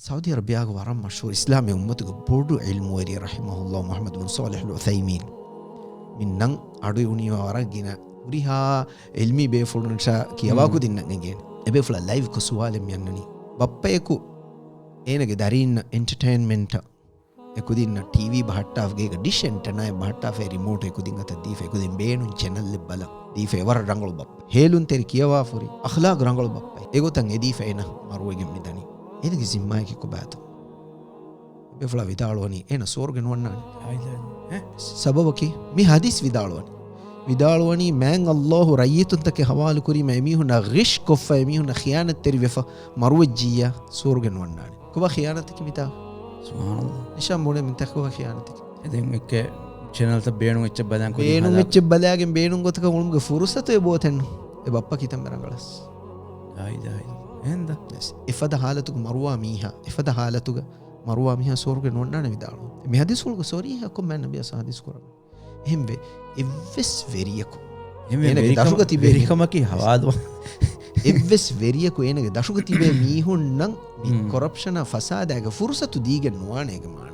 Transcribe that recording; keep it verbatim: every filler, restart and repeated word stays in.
ސައުދީ އަރަބިޔާގެ ވަރަށް މަޝްހޫރު އިސްލާމީ އުއްމަތުގެ ބޮޑު ޢިލްމުވެރި ރަޙިމަހުﷲ މުޙައްމަދު ބިން ޞާލިޙުލް ޢުޘައިމީން. މި ނަން އަޑު އިވުނީމާ ވަރަށް ގިނަ ހުރިހާ ޢިލްމީ ބޭފުޅުންނަށާ ކިޔަވާ މް. ކުދިންނަށް އެނގޭނެ. އެބޭފުޅާ ލައިވްކޮށް ސުވާލެއް މި އަންނަނީ. ބައްޕައަކު އޭނަގެ ދަރީންނަށް އެންޓަޓައިންމަންޓަށް އެކުދިންނަށް ޓީވީ ބަހައްޓާފަ ގޭގަ ޑިޝް އެންޓެނާއެއް ބަހައްޓާފަ ރިމޯޓް އެކުދިން އަތަށް ދީފަ އެކުދިން ބޭނުން ޗެނަލްއެއް ބަލަން ދީފަ އެވަރަށް ރަނގަޅު ބައްޕަ. ހޭލުންތެރި ކިޔަވާފަ ހުރި އަޚްލާޤު ރަނގަޅު ބައްޕަ. އެގޮތަށް އެދީފަ އޭނަ މަރުވެގެން މި ދަނީ. އޭނަގެ ޒިންމާއަކީ ކޮބާތޯ؟ އެބޭފުޅާ ވިދާޅުވަނީ އޭނަ ސުވަރުގެ ނުވަންނާނެ. އާއިލާ. އެ؟ ސަބަބަކީ މި ޙަދީޘް ވިދާޅުވަނީ. ވިދާޅުވަނީ މާތް ﷲ ރައްޔިތުންތަކެއް ޙަވާލުކުރީމަ އެމީހުންނާ ޣިޝް ކޮށްފަ އެމީހުންނަށް ޚިޔާނަތްތެރިވެފަ މަރުވެއްޖިއްޔާ ސުވަރުގެ ނުވަންނާނެ. ކޮބާ ޚިޔާނަތަކީ މިތާ؟ ސުބްޙާނަﷲ. ނިޝާން ބުނޭ މިތާ ކޮބާ ޚިޔާނަތަކީ؟ އެ ދެން އެކެ ޗެނަލްތައް ބޭނުން އެއްޗެއް ބަލާން ކުރި ބޭނުން ހަލާ. އެއްޗެއް ބަލާގެން ބޭނުން ގޮތަކަށް އުޅުމުގެ ފުރުޞަތު އެބައޮތެއްނު. އެ ބައްޕަ ކިތަންމެ ރަނގަޅަސް. އާއިލާ. އެހެންދަ؟ އެސް. އެފަދަ ޙާލަތުގަ މަރުވާ މީހާ، އެފަދަ ޙާލަތުގަ މަރުވާ މީހާ ސުވަރުގެ ނުވަންނާނެ ވިދާޅުވި. މި ޙަދީޘްފުޅުގެ ޞަރީޙަކޮށް މާތް ނަބިއްޔާ ޙަދީޘް ކުރަން. އެހެންވެ، އެއްވެސް ވެރިޔަކު އެހެންވެ، އޭނަގެ ވެރިކަމަ-، ދަށުގަ ތިބޭ މީހުން، ވެރިކަމަކީ ޙަވާލު. އެއްވެސް ވެރިޔަކު އޭނަގެ ދަށުގަ ތިބޭ މީހުންނަށް މި މް. ކޮރަޕްޝަނާ ފަސާދާގެ ފުރުޞަތު ދީގެން ނުވާނެ އޭގެ މާނަ.